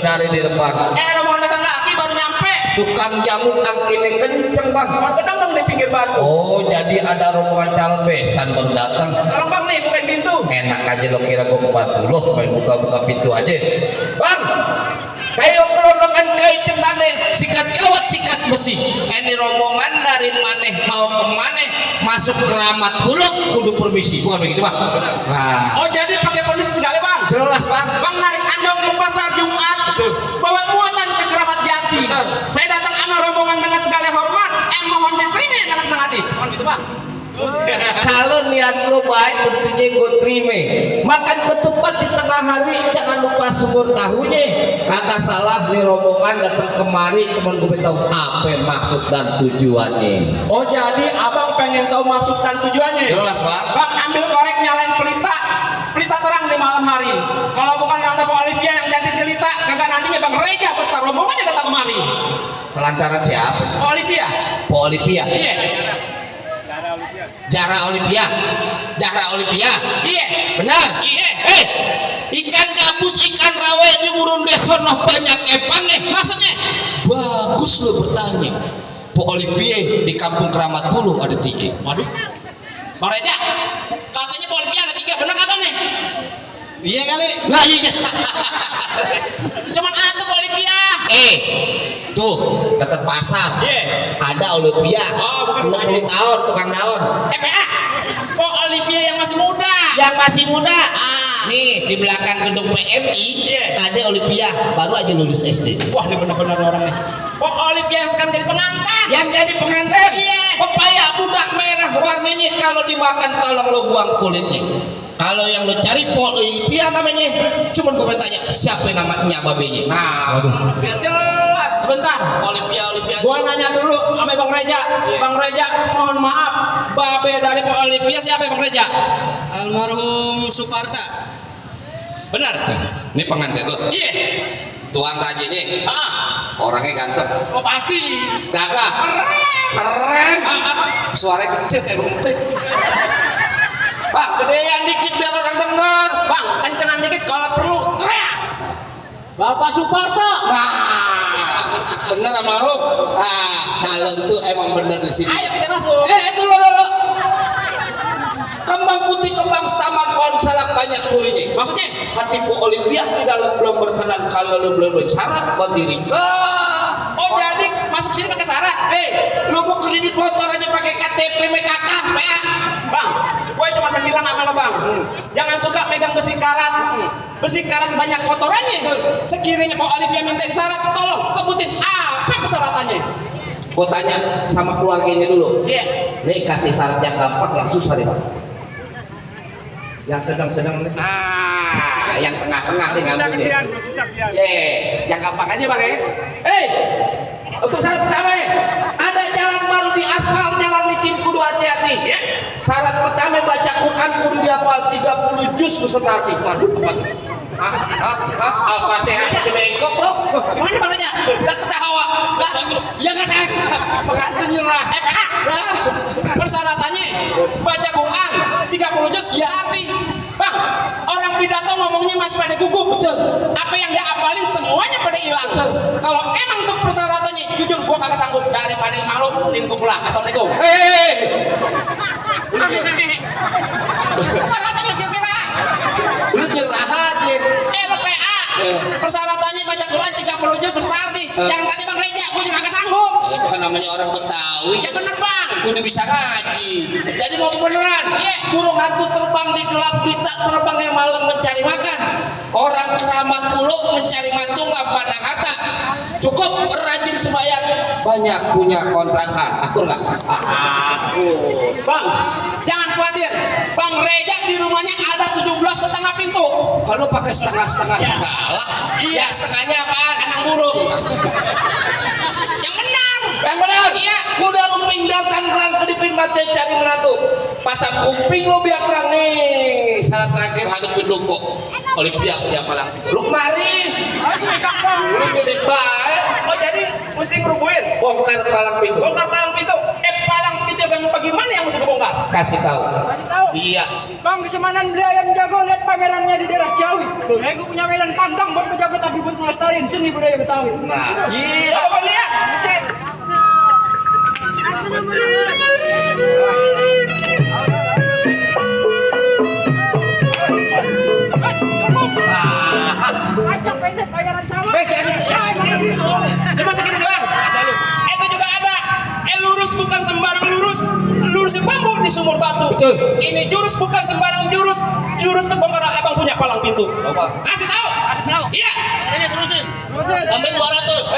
dari di depan. Rombongan desa laki baru nyampe. Tukang jamu angkinnya kenceng bang. Gedang dong di pinggir batu. Oh jadi ada rombongan calon besan baru datang. Tolong bang nih bukain pintu. Enak aja lo kira gue 40 main buka-buka pintu aja. Bang, kayak kelondongan kayak cendane, sikat kawat sikat besi. Ini rombongan dari maneh mau ke maneh masuk keramat Bulog kudu permisi, bukan begitu bang? Nah, Oh jadi pakai polisi segala bang. jelas bang. Bang narik andong di pasar Jumat. Betul. Bawa muatan ke Keramat Jati. Benar. Saya datang sama rombongan dengan segala hormat. Mohon diterima dengan senang hati. Mohon gitu bang. Kalau niat lo baik tentunya gue terima. Makan ketupat di tengah hari jangan lupa sumur tahunya. Kagak salah nih rombongan datang kemari cuman gue tahu apa maksud dan tujuannya. Oh jadi abang pengen tahu maksud dan tujuannya? Jelas bang. Bang ambil korek nyalain pelita. Pelita terang di malam hari. Kalau bukan yang Bu Olivia yang cantik jelita, kagak nantinya Bang Reja peserta rombongannya datang kemari. Pelantaran siapa? Bu Olivia. Po Olivia. Iya. Jara Olivia. Jara Olivia. Iya. Benar. Iya. Ikan gabus, ikan rawe di murun desono banyak epang Maksudnya? Bagus lo bertanya. Po Olivia di kampung Keramat Bulu ada 3. Waduh. Bang Reja, katanya Bu Olivia ada 3, bener kagak nih? Iya kali. Nah iya. Cuman ada Bu Olivia. Tuh dekat pasar. Iya. Ada Olivia. Oh, bukan 60 tahun tukang daun. PA. Bu Olivia yang masih muda. Yang masih muda. Ah. Nih di belakang gedung PMI Iya. ada Olivia baru aja lulus SD. Wah, ini benar-benar orang nih. Bu Olivia yang sekarang jadi pengantin. Yang jadi pengantin. Iya. Pepaya budak merah warnanya kalau dimakan tolong lo buang kulitnya. Kalau yang lo cari Po Olivia namanya, cuman gue tanya siapa namanya babenya. Nah, biar jelas sebentar. Olivia. Gua nanya dulu sama Bang Reja. Bang Reja, mohon maaf, babe dari Bu Olivia siapa Bang Reja? Almarhum Suparta. Benar. Ini pengantin lo. Iya. Tuan rajanya. Ah, Orangnya ganteng. oh pasti. Gagah. Keren. Suaranya kecil kayak rumput. Bang, gedean dikit biar orang dengar. Bang, kencengan dikit kalau perlu teriak. Bapak Suparta. Nah, bener almarhum. Ah, kalau itu emang bener di sini. Ayo kita masuk. Itu lo. Kembang putih, kembang setaman, pohon salak banyak durinya. Maksudnya? Hati Bu Olivia di dalam belum berkenan kalau lo belum bersyarat buat diri. Oh jadi masuk sini pakai syarat. Lo mau kredit motor aja pakai KTP MKK, PA. Bang, gue cuma bilang sama lo bang, jangan suka megang besi karat. Besi karat banyak kotorannya. Sekiranya Bu Olivia minta syarat, tolong sebutin apa persyaratannya. Gue tanya sama keluarganya dulu. Iya. Nih kasih syarat yang gampang, yang susah deh bang. Yang sedang-sedang. Yang tengah-tengah nih ngambilnya. Yang gampang aja bang ya. Untuk syarat pertama ada jalan baru di aspal, jalan licin kudu hati-hati. Syarat pertama baca Quran kudu dihafal 30 juz beserta arti. Waduh, apa tuh? Al-Fatihah masih bengkok bro. Gimana bang Reja? Udah ketawa. Ya nggak saya. Pengantin nyerah. Persyaratannya baca Quran 30 juz arti. Bang, orang pidato ngomongnya masih pada gugup. Betul. Apa yang dia apalin semuanya pada hilang. Kalau emang untuk persyaratannya, jujur gua kagak sanggup daripada malu, mending gua pulang. Assalamualaikum. Persyaratannya kira-kira. Lu nyerah aja. Lo PA. Persyaratannya baca Quran 30 juz beserta arti. Jangan tadi Bang Reja, gua juga kagak sanggup. Itu kan namanya orang Betawi. Ya bener Bang. Kudu bisa ngaji. Jadi mau beneran. Burung hantu terbang di gelap, berita terbang yang malam mencari makan. Orang Keramat Bulu mencari matung apa kata. Cukup rajin sembahyang, banyak punya kontrakan. Aku enggak. Aku. Bang, jangan khawatir. Bang Reja di rumahnya ada 17 setengah pintu. Kalau pakai setengah-setengah Ya. segala, Iya. ya setengahnya apaan? Kandang burung. Yang benar. Yang benar. Iya. Kuda lumping dan Tangerang kedipin mati cari menantu. Pasang kuping lo biar terang nih. Syarat terakhir hadapin lumpuk. Olivia punya palang. Lu kemari. Lu gede baik. Oh jadi mesti ngerubuhin. Bongkar palang pintu. Bongkar palang pintu. Palang pintu yang bagaimana yang mesti dibongkar? kasih tahu. Kasih tahu. Iya. Bang, kesemanan beli ayam jago, lihat pamerannya di daerah Ciawi. Saya punya mainan pantang buat menjaga tapi buat melestariin seni budaya Betawi. Nah, iya. Coba lihat. Pajak pendek bayaran sama. Cuma segini doang. Itu juga ada. Lurus bukan sembarang lurus. Lurus bambu di sumur batu. Betul. Ini jurus bukan sembarang jurus. Jurus pembongkar abang punya palang pintu. Coba. Kasih tahu. Kasih tahu. Iya. Ini terusin. Tambahin 200.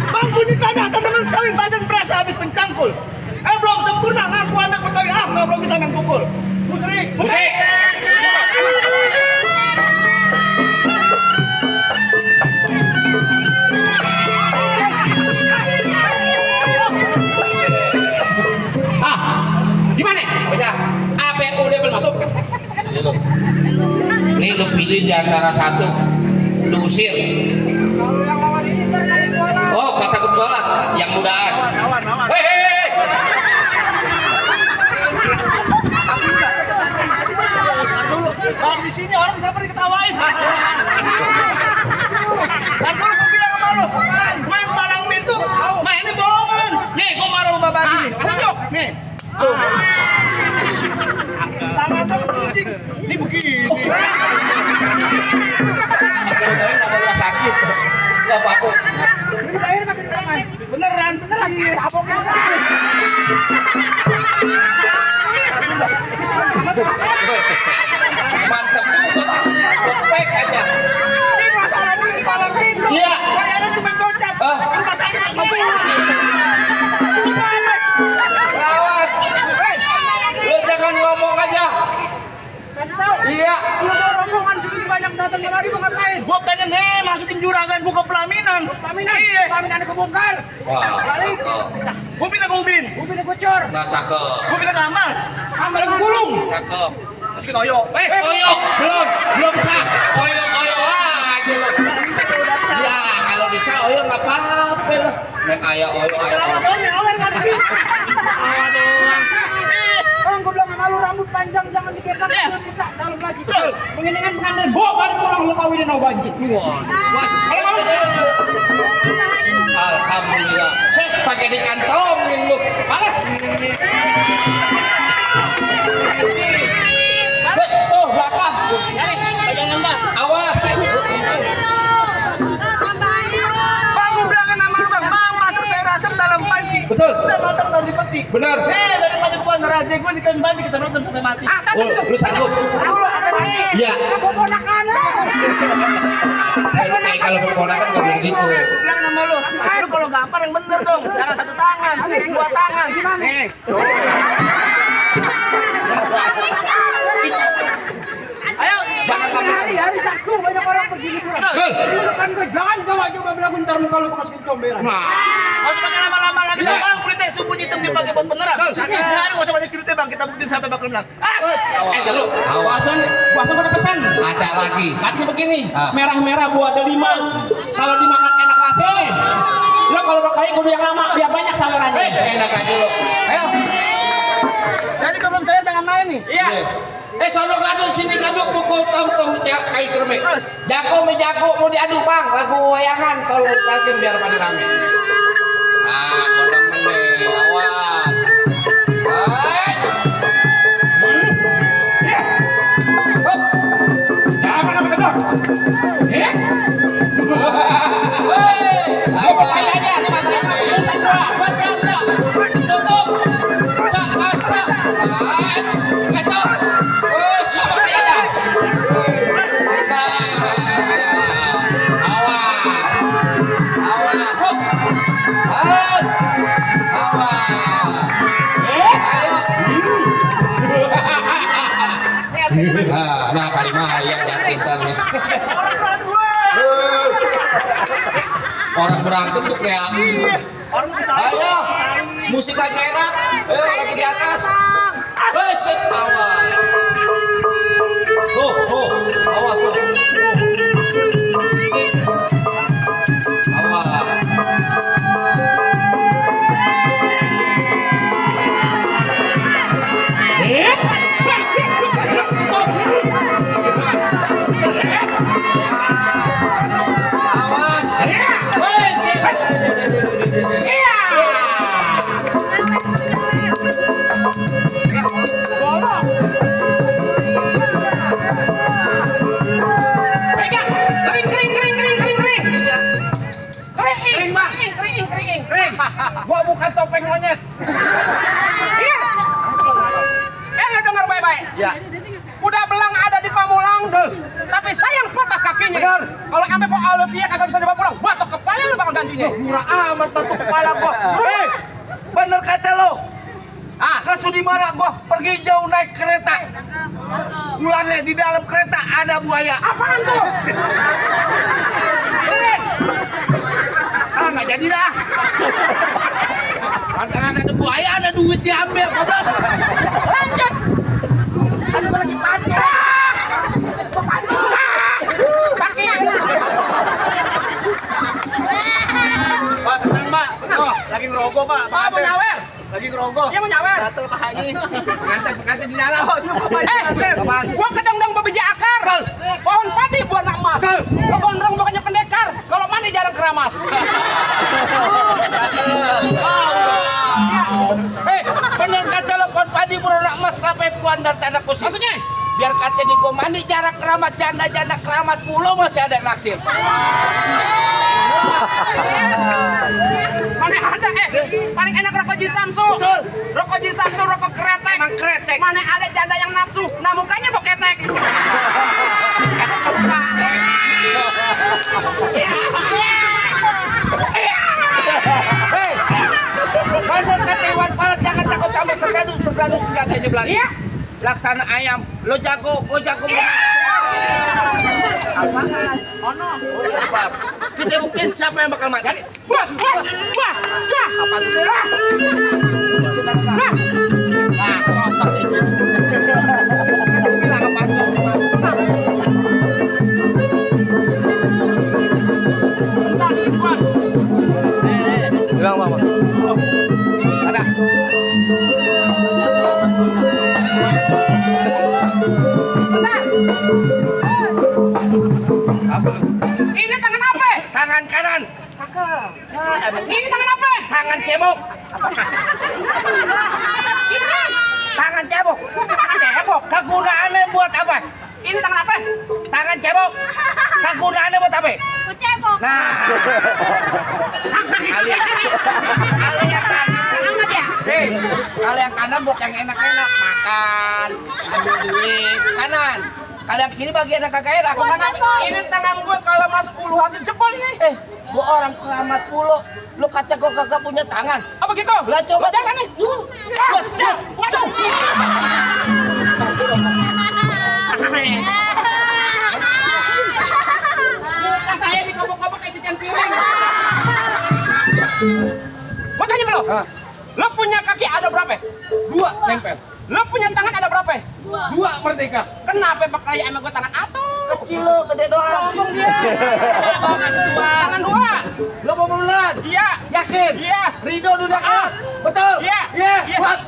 Bang bunyi tanah tanaman sawit badan berasa habis mencangkul. Belum sempurna ngaku anak Betawi nggak belum bisa main pukul. Musrik. Musik. Gimana? Baca. Apa yang udah bermasuk? Sini lu. Nih lu pilih di antara satu. Lu usir. Kalau yang lawan ini ntar kali bola. Oh, kata takut bola. Yang mudaan. Lawan. Hei. Dulu, kalau di sini orang tidak pernah diketawain. Ntar dulu gue bilang sama lu, main palang pintu, main ini bohongan. Nih, gue marah sama Bapak nih. Tunjuk, nih. Tuh. Tangan kamu kucing. Ini begini. Nggak sakit. Gak apa-apa. Akhirnya pakai tangan. Beneran. Iya. Aboknya. Mantap juga. Baik aja. Ini masalahnya di palang pintu. Iya. Bayarnya cuma gocap. Ini masalahnya di mobil. Lawan. Lu jangan ngomong aja. Kasih tahu. Iya. Lu mau rombongan segini banyak datang kemari mau ngapain? Gua pengen masukin juragan buka pelaminan. Pelaminan? Iya. Pelaminan kebongkar. Wah. Balik. Cakep. Gua bilang ke Ubin. Ubin gocor. Nah, cakep. Gua bilang ke Amal. Amal gulung. Cakep. Masukin Oyo. Oyo, belum sah. Oyo aja lo. Ya, kalau bisa Oyo nggak apa-apa lah. Main ayah Oyo. Awal nggak sih? Bang, gua bilang sama lu rambut panjang jangan dikekang. Kita dalam lagi. Terus penginingan pengantin. Bawa balik pulang lu kawinin sama banjir. Kalau kamu Alhamdulillah. Cek pakai dikantongin lu. males. Tuh belakang. Awas. Bang, gua bilangin sama lu bang. Bang, masuk saya rasem dalam panci. Betul. Udah matang taruh di peti. Benar. Daripada gua neraja gua di kain banci kita nonton sampai mati. Lu sanggup? Iya. Aku ponakan. Kayak kalau berponakan nggak boleh gitu. Gua bilang sama lu kalau gampar yang bener dong. Jangan satu tangan, dua tangan. Nih. Ayo, Jangan lama. hari Sabtu banyak orang pergi liburan. Kan gue jangan coba bilang bentar muka lu masukin comberan. Nggak usah pakai lama-lama lagi dong, bang. Berita subuh hitam dipakai buat beneran. Hari nggak usah banyak cerita bang, kita buktiin sampai bakal menang. Dulu. Puasa gua ada pesan. Ada lagi. Katanya begini, Ah. merah-merah buah delima. Kalau dimakan enak rasanya. Lo kalau kayak kudu yang lama biar banyak sawerannya. Enak aja lo. Ayo. Jadi kalau saya jangan main nih. Iya. Sono ngadu sini ngadu pukul tong kayak kermik. Terus? Jago mau diadu bang. Lagu wayangan kalau ditakin biar pada rame. Ah, godong nih. Awas. Hai. Ya. Hop. Jangan apa kedok. Eh? Hei. Apa kayaknya ini masalahnya urusan gua. Tutup. Cak asa. Hai. Kacau. Wes, seperti ada. Awas. Awas. Hop. Hai. Awas. Nah, kali mah ya jatuh ntar nih. Orang berantem tuh kayak Orang bisa. ayo musik lagi enak, ayo lagi di atas. Beset awas. Tuh, awas tuh. Awas. gantinya. Benar. Kalau sampai kok Olivia kagak bisa dibawa pulang, batok kepala lu bakal gantinya. Murah amat batu kepala gua. Bener kata lo. Ke Sudimara gua pergi jauh naik kereta. Pulangnya di dalam kereta ada buaya. Apaan tuh? Nggak jadi dah. Lantaran ada buaya, ada duit diambil. Goblok. Lanjut. Kan gua lagi panik. Sakit. Pak, tenang, Pak. Oh, lagi ngerogoh, Pak. Pak mau nyawer. Lagi ngerogoh. Dia mau nyawer. Gatel Pak Haji. Pengantin di dalam. Oh, itu Bapak pengantin. Gua kedang-dang berbiji akar. Pohon padi gua nak emas. Lo gondrong bukannya pendekar. Kalau mandi jarang keramas. Bener kata lo pohon padi beronak emas kapai puan dan tanda kusir. Maksudnya? Biar kata di gua mandi jarak keramat janda keramat pulau masih ada yang naksir. Mana ada paling enak rokok Ji Samsu. Betul. Rokok Ji Samsu, rokok kretek. Emang kretek. Mana ada janda yang nafsu, nah mukanya boketek. Hei, bener kata Iwan Fals jangan takut sama sergadu senjatanya belah. Iya. Laksana ayam, lo jago, gua jago. Apaan? Ono. Kita mungkin siapa yang bakal mati? Wah. Apa tuh? Nah, kotor itu. Bilang apa tuh? Bilang Mama. Ada. Ini tangan apa? Tangan kanan. Ini tangan apa? Tangan cebok. Ini kan? Tangan cebok. Tangan cebok. Kegunaannya buat apa? Ini tangan apa? Tangan cebok. Kegunaannya buat apa? Nah. Kalau yang kanan Amat ya? Hei, kalau yang kanan buat yang enak-enak makan, ambil duit kanan. Kalau yang kiri bagian yang kagak enak mana? Ini tangan gue kalau masuk ulu hati jebol ini. Gua orang keramat pulau. Lu kata gua kagak punya tangan. Apa gitu? Lah coba jangan nih. Waduh. Muka saya dikobok-kobok kayak cucian piring. Mau tanya belum? Lo punya kaki ada berapa? 2 nempel. Lo punya tangan ada berapa? 2 merdeka. Kenapa pakai sama gue tangan atur? Kecil lo, gede doang. Sombong dia. Tangan 2. Lo mau beneran? Iya. Yakin? Iya. Ridho dunia akhirat? Betul? Iya. Iya. Iya. Buat.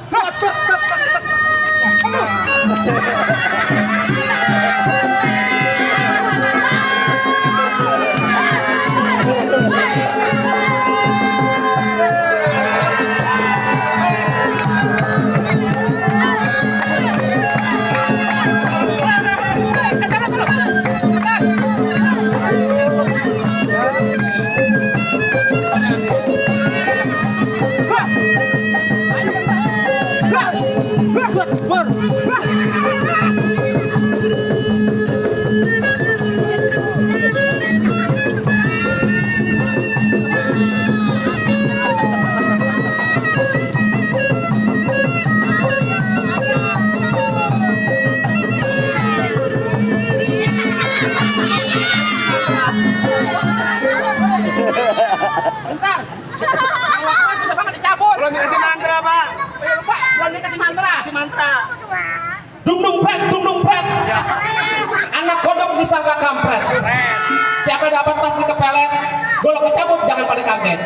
Bentar. Kalau susah banget dicabut. Belum dikasih mantra, Pak. Lupa, belum dikasih mantra. Kasih mantra. Dung pret. Anak kodok disangka kampret. Siapa yang dapat pasti kepelet. Golok kecabut, jangan pada kaget.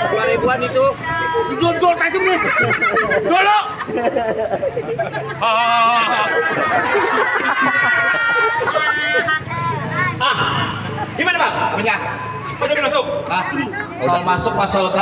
Dua ribuan itu. Jual tajam nih. Dulu. Gimana bang? Apanya? Udah masuk? Soal masuk pasal